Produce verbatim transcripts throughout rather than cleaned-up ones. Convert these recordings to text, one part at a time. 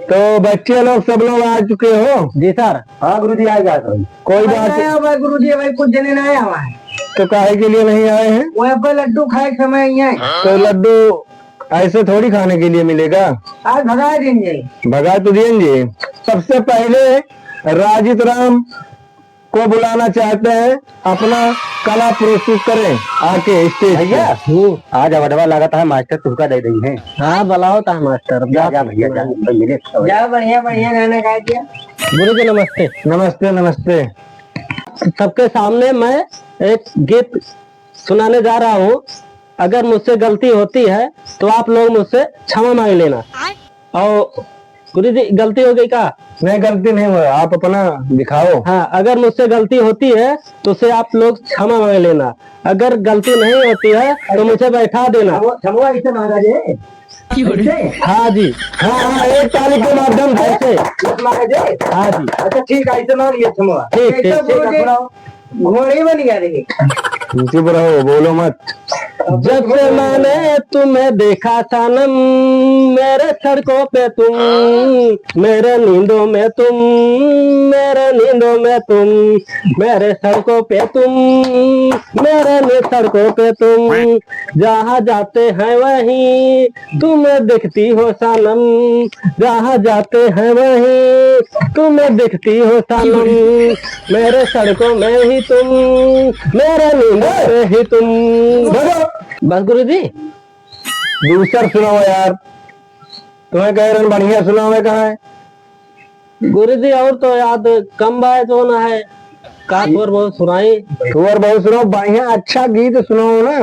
तो बच्चे लोग सब लोग आ चुके हो? जी सर। हाँ गुरुजी, आ गया सर। कोई बात नहीं। आया भाई गुरुजी, भाई कुछ जने ना आया हुआ है। तो काहे के लिए नहीं आए हैं? वो अब लड्डू खाए के समय ही है। तो लड्डू ऐसे थोड़ी खाने के लिए मिलेगा। आज भगा देंगे। भगा तो देंगे। सबसे पहले राजित राम को बुलाना चाहते हैं, अपना कला प्रस्तुत करें आके स्टेज पे। भैया, हम्म। आज अवडवा लागत है, मास्टर तुहका दे देई है। हाँ, बुलाओ ता मास्टर। जा, जा भैया, जा, भाई, मिले। जा, बढ़िया, बढ़िया गाना गा दिया। गुरु जी, नमस्ते। नमस्ते, नमस्ते। सबके सामने मैं एक गीत सुनाने जा रहा हूँ। अगर मुझसे गलती होती है, तो आप लोग मुझसे क्षमा मांग लेना। और गुरु जी, गलती हो गई का? नहीं, गलती नहीं हुआ, आप अपना दिखाओ। हाँ, अगर मुझसे गलती होती है, तो उसे आप लोग क्षमा मांग लेना। अगर गलती नहीं होती है, तो मुझे बैठा देना। क्षमा, क्षमा ऐसे मांगा जी? ऐसे? हाँ जी। हाँ, हाँ, एक ताली के माध्यम से। ऐसे? ऐसे मांगा जी? हाँ जी। अच्छा, ठीक है, ऐसे मांग लिया क्षमा। ठीक, ठीक, ऐसे ठीक। बोलो जी। घोड़ी बन गया रे। चुप रहो, बोलो मत। जब से मैंने तुम्हें देखा सनम, मेरे सड़कों पे तुम, मेरे नींदों में तुम, मेरे नींदों में तुम, मेरे सड़कों पे तुम, मेरे ने सड़कों पे तुम, जहाँ जाते हैं वहीं तुम्हें दिखती हो सनम, जहाँ जाते हैं वहीं तुम्हें दिखती हो सनम, मेरे सड़कों में ही तुम, मेरे नींदों में ही तुम। बस गुरु जी। दूसर सुनाओ यार, तुम्हें कह रहे बढ़िया सुनाओ, कहाँ है? गुरु जी, और तो याद कम बा, जौन है, का थोर बहुत सुनाई। थोर बहुत सुनाओ, बढ़िया अच्छा गीत सुनाओ ना,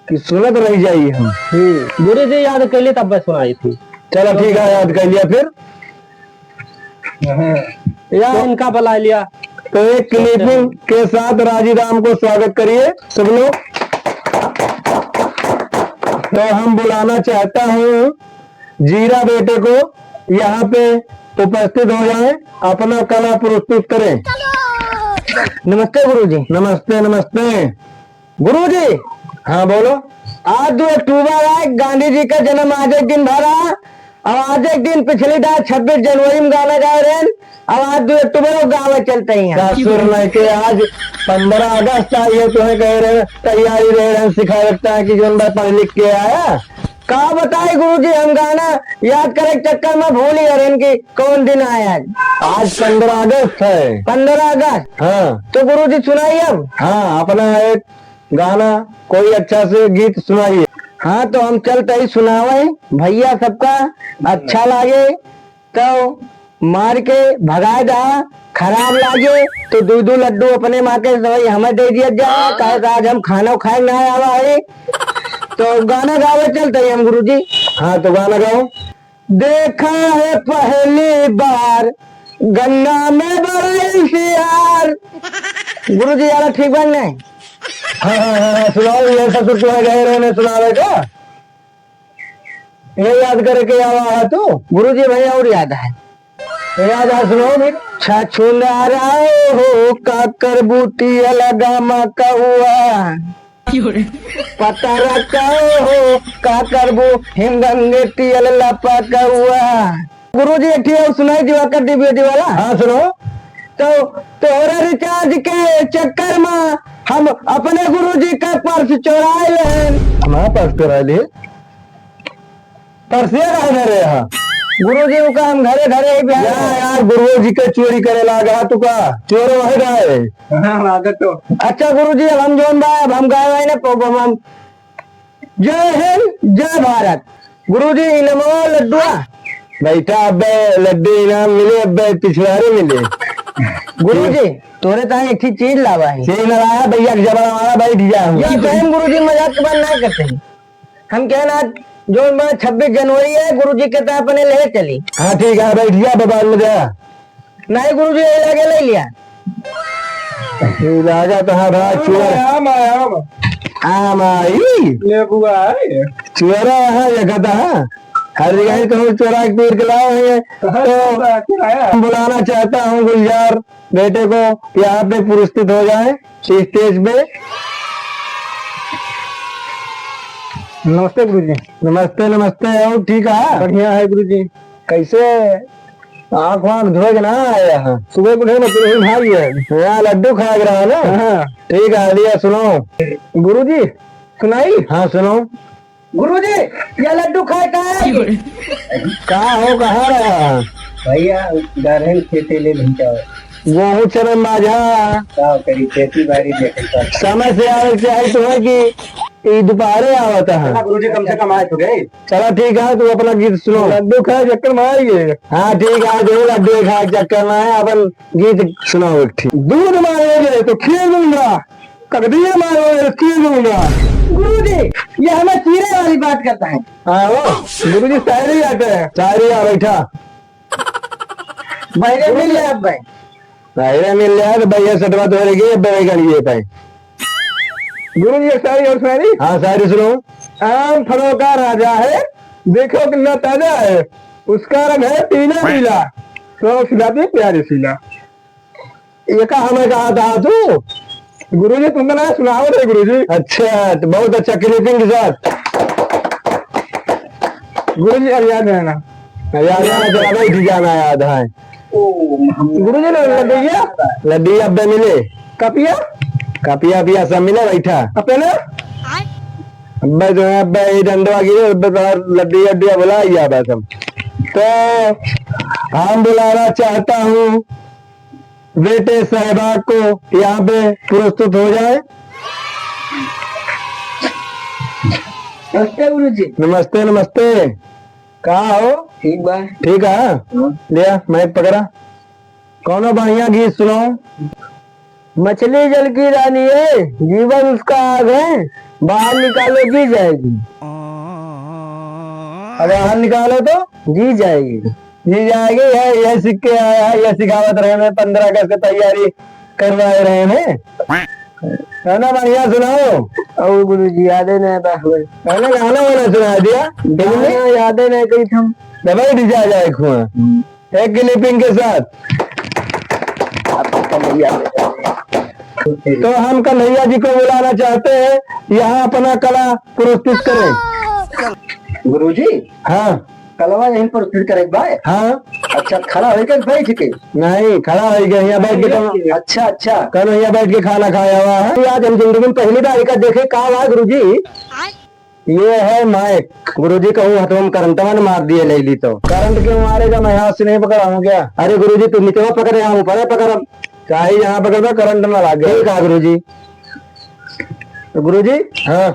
कि सुनत रह जाई हम। हम्म, गुरु जी याद कैली तब सुनाई थी। चलो ठीक है, याद कर लिया फिर। या तो इनका बुला लिया। तो एक clapping के साथ राजीराम को स्वागत करिए सब लोग। तो हम बुलाना चाहता हूँ जीरा बेटे को यहाँ पे उपस्थित हो जाए, अपना कला प्रस्तुत करें। नमस्ते गुरुजी। नमस्ते, नमस्ते। गुरुजी। हाँ, बोलो। आज दो अक्टूबर है, गांधी जी का जन्म आज एक दिन भरा, और आज एक दिन पिछली दार छब्बीस जनवरी में गाना गाए रहे, और आज दो अक्टूबर को गावे चलते हैं। का सुर नहीं के आज पन्द्रह अगस्त आई है, तुम्हें कह रहे हैं, तैयारी रहे हैं, सिखाए रखता है कि जौन बा पढ़ लिख के आया। का बताई गुरुजी, हम गाना याद करे के चक्कर में भूल ही गए कि कौन दिन आया आज। आज पन्द्रह अगस्त है। पन्द्रह अगस्त? हाँ। तो गुरुजी सुनाइए अब। हाँ, अपना एक गाना, कोई अच्छा से गीत सुनाइए। हाँ, तो हम चलते ही सुनावे भैया, सबका अच्छा लागे तो मार के भगाए दा, खराब लागे तो दू दू लड्डू अपने माँ के सवई हमें दे दिया जा, काहे से आज हम खाना खाए ना आवा है। तो गाना गावे चलते ही हम गुरुजी। हाँ, तो गाना गाओ। देखा है पहली बार गन्ना में बड़ा सियार। गुरुजी, यार ठीक बन नहीं? हाँ, हाँ, हाँ, हाँ, सुनाओ, ये ससुर तुम्हें गए रहने सुनावे का? ये याद करके आवा है तू? गुरुजी, भैया और याद है। याद है, सुनाओ फिर। छछुंदरा हो, काकर बूटी अलगा मा कौआ। पतरका हो, का करबू, हिमगंगे टियल लपकउआ। गुरुजी, एक ठे और सुनाई दिवाकर द्विवेदी वाला। हाँ, सुनो। तो तोहरा recharge के चक्कर में हम अपने गुरुजी का पर्स चोराए लेन। हमारा पर्स चोराए लिए? पर्सिया काहे धरे हा? गुरुजी, ओका हम घरे धरे ही बिहार या में। यार, गुरुजी के चोरी करे लागा, तू का चोर वही रहे। हाँ, लागत तो। अच्छा गुरुजी, अब हम जौन बा, अब हम गाए वाए ना, प-, प-, हम जय हिंद, जय भारत। गुरुजी, इनामवा लड्डुआ। बैठा अब्बे, लड्डू इनाम मिले अब्बे, पिछवारे मिले। गुरुजी, तोरे ताई एक ठे चीज लावा है। चीज ना लाया, भैया के जबड़ा वाला बैठ गया हूँ। या तो हम गुरुजी मजाक के बात ना करते हैं। हम कहे ना, जौन बा छब्बीस जनवरी है, गुरुजी के तो अपने ले चली। हाँ, ठीक है, बैठ जा, बबाल में जा। नहीं गुरुजी, ये लगे ले लिया। ये लगा तो हाँ, भाई, आम चुअर। है, आम है, आम। आम आई। लेबुआ है। चुअरा है, ये कहता है। हर जगह ही तो हम चुरा के पीर के लाए हैं। हाँ, तो चुरा के लाया। बुलाना चाहता हूँ गुलजार बेटे को यहाँ पे पुरस्कृत हो जाए stage पे। नमस्ते गुरुजी। नमस्ते, नमस्ते। और ठीक है? बढ़िया है गुरुजी। कैसे? आँख वाँख धोए के ना आया है। सुबह के उठे ना, तू यही भाग गया। हाँ, लड्डू खा के रहा ना? हाँ। ठीक है, लिया, सुनाओ। गुरुजी, सुनाई? हाँ, सुनाओ। गुरुजी, या लड्डू खाए का है? का हो, कहाँ रहा? भैया, गरहन खेते ले भैया। गोहूँ चने माझा। का करी, खेती बाड़ी देखे का। समय से आवे के चाही तुम्हें कि ई दुपहरे आवत है। हाँ, गुरुजी, कम से कम आए तो गए। चला ठीक है, तू अपना गीत सुनो। लड्डू खाए चक्कर में आ गए। हाँ ठीक है, जो लड्डू खाए चक्कर में है, अपन गीत सुनाओ एक ठीक। दूध मांगोगे तो खीर दूंगा, ककदीर मांगोगे तो खीर दूंगा। गुरुजी, ये हमें चीरे वाली बात करता है। हाँ, वो गुरुजी शायरी आता है। शायरी आ, बैठा। बहरे मिल जाए अब भाई। बहरे मिल जाए तो भैया सटवा तो रहेगी, अब भाई गाली ये पाए। गुरुजी, एक शायरी और सुनाई। हाँ, शायरी सुनो। आम फलों का राजा है, देखो कितना ताजा है, उसका रंग है पीला पीला, तो खिलाती प्यारी शीला। ये का हमें कहा था तू? गुरुजी, तुमका ना सुनावत है गुरुजी। अच्छा, तो बहुत अच्छा, clapping के साथ। गुरुजी, अब याद है ना? अब याद है ना, तो अब बैठ जाना याद है। गुरुजी, ल-, लड्डू भैया? लड्डू भैया अब्बे मिले। कपिया? कपिया पिया सब मिले, बैठा। अपने? अब्बे जो है, अब्बे ये डंडवा गिरे, अब्बे तो लड्डू भैया भुला ही जाबे सब। तो हम बुलाना चाहता हूँ बेटे साहिबा को यहाँ पे प्रस्तुत हो जाए। नमस्ते गुरुजी। नमस्ते, नमस्ते। का हो? ठीक बा। ठीक है? हाँ। लिया, mic पकड़ा। कौनो बढ़िया गीत सुनाओ। मछली जल की रानी है, जीवन उसका आग है, बाहर निकालो जी जाएगी। अब बाहर निकालो तो जी जाएगी। जी जाएगी, यह, यह सीख के आया है, यह सिखावत रहे हैं, पन्द्रह अगस्त की तैयारी करवाए रहे हैं। गाना बढ़िया सुनाओ। और गुरुजी यादे नहीं बा। गाना, गाना वाना सुना दिया। गाना यादे नहीं कही थम। दवाई दी जा जाए खुआ। हम्म। एक clapping के साथ। आपको कन्हैया। तो हम कन्हैया जी को बुलाना चाहते हैं, यहाँ अपना कला प्रस्तुत करें। गुरुजी। हाँ। कलवा यहीं पर फिर करे बा? हाँ। अच्छा, खड़ा होइके बैठ के? नहीं, खड़ा होइके, यहाँ बैठ के तो अच्छा, अच्छा। कल यहाँ बैठ के खाना खाया हुआ है। आज हम जिंदगी में पहली बार इका देखे, का हुआ गुरुजी? ये है mic। गुरुजी कहूँ हथवा में करंटवा न मार दिए, ले ली तो। करंट क्यों मारेगा? मैं हाथ से नहीं पकड़ा हूँ क्या? अरे गुरुजी, तू निचवा पकड़े, हम ऊपर पकड़म। चाहे यहाँ पकड़बा, करंट ना लागे। ठीक है गुरुजी। तो गुरुजी, हाँ।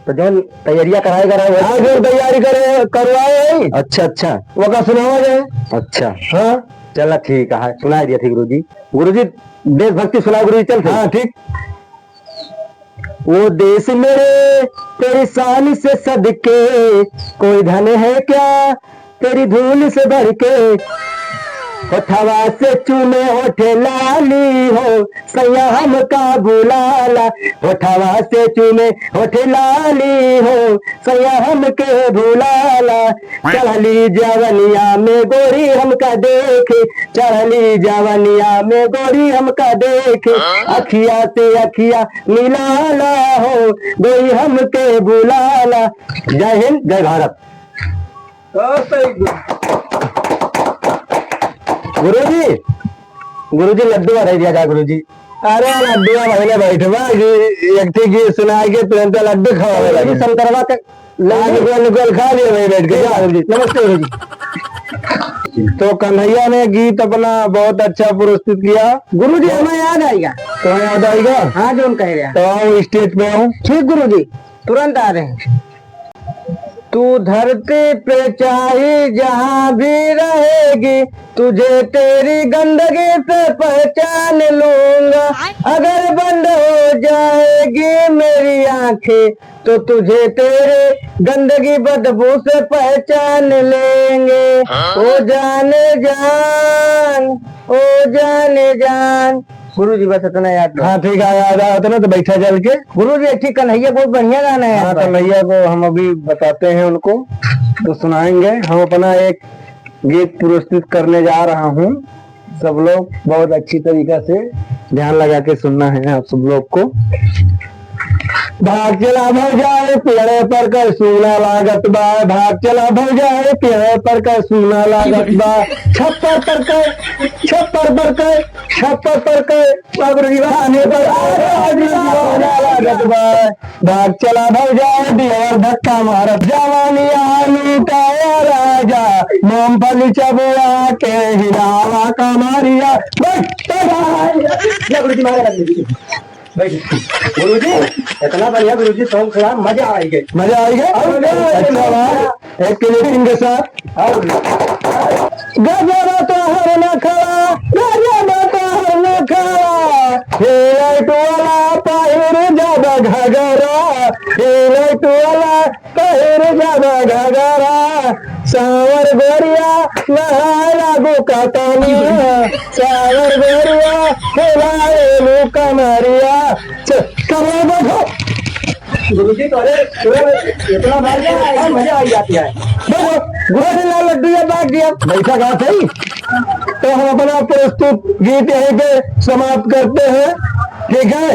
तो जौन तैयारियां कराए, कराए, वही हाँ, जौन तैयारी करे, करवाए है। अच्छा, अच्छा। वो का सुनावा जाए। अच्छा। हाँ। चला ठीक है, सुनाई दिया थी गुरुजी। गुरुजी, देशभक्ति सुनाओ गुरुजी, चल फिर। हाँ, ठीक। वो देश मेरे तेरी शान से सदके, कोई धन है क्या तेरी धूल से बढ़ के। होठवा से चूमे होठे लाली हो, सैया हमका बुलाला। होठवा से चूमे होठे लाली हो, सैया हमके बुलाला। चढ़ली जवनिया में गोरी हमका देखे, चढ़ली जवनिया में गोरी हमका देखे। अखिया से अखिया मिलाला हो, गोरी हमके बुलाला। जय हिंद, जय भारत। बहुत सही। गुरुजी, गुरुजी लड्डू बढ़ाई दिया जाए गुरुजी। अरे लड्डुआ पहले बैठवा, ये एक ठे गीत सुनाए के तुरंत लड्डू खवावे लगे। संतरवा के लड्डू। निकल, निकल खा लिया भाई बैठ के, जा। गुरुजी, नमस्ते गुरुजी। तो कन्हैया ने गीत अपना बहुत अच्छा प्रस्तुत किया। गुरुजी, हमें याद आएगा। तुम्हें याद आएगा? हाँ, जो हम कह रहे हैं। तो आओ stage पे आओ। ठीक गुरुजी, तुरंत आ रहे हैं। तू धरती पे चाहे जहाँ भी रहेगी, तुझे तेरी गंदगी से पहचान लूंगा। अगर बंद हो जाएगी मेरी आंखें, तो तुझे तेरे गंदगी बदबू से पहचान लेंगे। ओ जाने जान, ओ जाने जान। गुरुजी, बस इतना याद रहो। हाँ, ठीक है, याद आया था ना, तो बैठा चल के। गुरुजी, एक ठे कन्हैया बहुत बढ़िया गाना है हाँ, आपका। कन्हैया को हम अभी बताते हैं उनको, तो सुनाएंगे। हम अपना एक गीत प्रस्तुत करने जा रहा हूँ। सब लोग बहुत अच्छी तरीका से ध्यान लगा के सुनना है आप सब लोग को। भाग चला भौजाई, पेड़े पर के सूना लागत बा। भाग चला भौजाई, पेड़े पर के सूना लागत बा। छप्पर पर के, छप्पर पर के, छप्पर पर के, अब दीवाने पर सूना लागत बा। भाग चला भौजाई, देवर धक्का मारत। जवानी आलू का ए राजा, मूंगफली चबुआ के हिलावा कमरिया। बैठ, बैठ। या गुरुजी, मारे लग गई। बैठ। गुरुजी, इतना बढ़िया गुरुजी song सुना, मजा आ गए। मजा आ गए? और अच्छा बा, एक clipping के साथ। और गजब तोहर नखरा, गजब तोहर नखरा, हिलैट वाला पहिर जब घगरा, हिलैट वाला पहिर जब घगरा, सावर गोरिया नहाए लागू कतनिया, सावर गोरिया खेलाए लू कमरिया। च-, कमर बैठो। गुरुजी, तो अरे, पूरा इतना बार क्या है? मजा आ जाती है। बैठो, गुरुजी लाल लड्डू ये बात दिया। बैठा कहा सही। तो हम अपना प्रस्तुत गीत यहीं पे समाप्त करते हैं, ठीक है,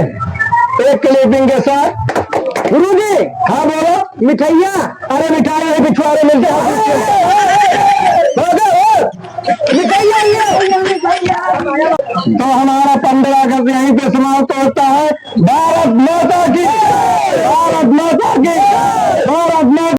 एक clipping के साथ। गुरुजी। हाँ, बोलो। मिठाइया। अरे, मिठाई वही पिछवाड़े मिलते हैं। भागो, हो। मिठाइया, ये। तो हमारा पंद्रह अगस्त यहीं पे समाप्त होता है। भारत माता की, भारत माता की, भारत माता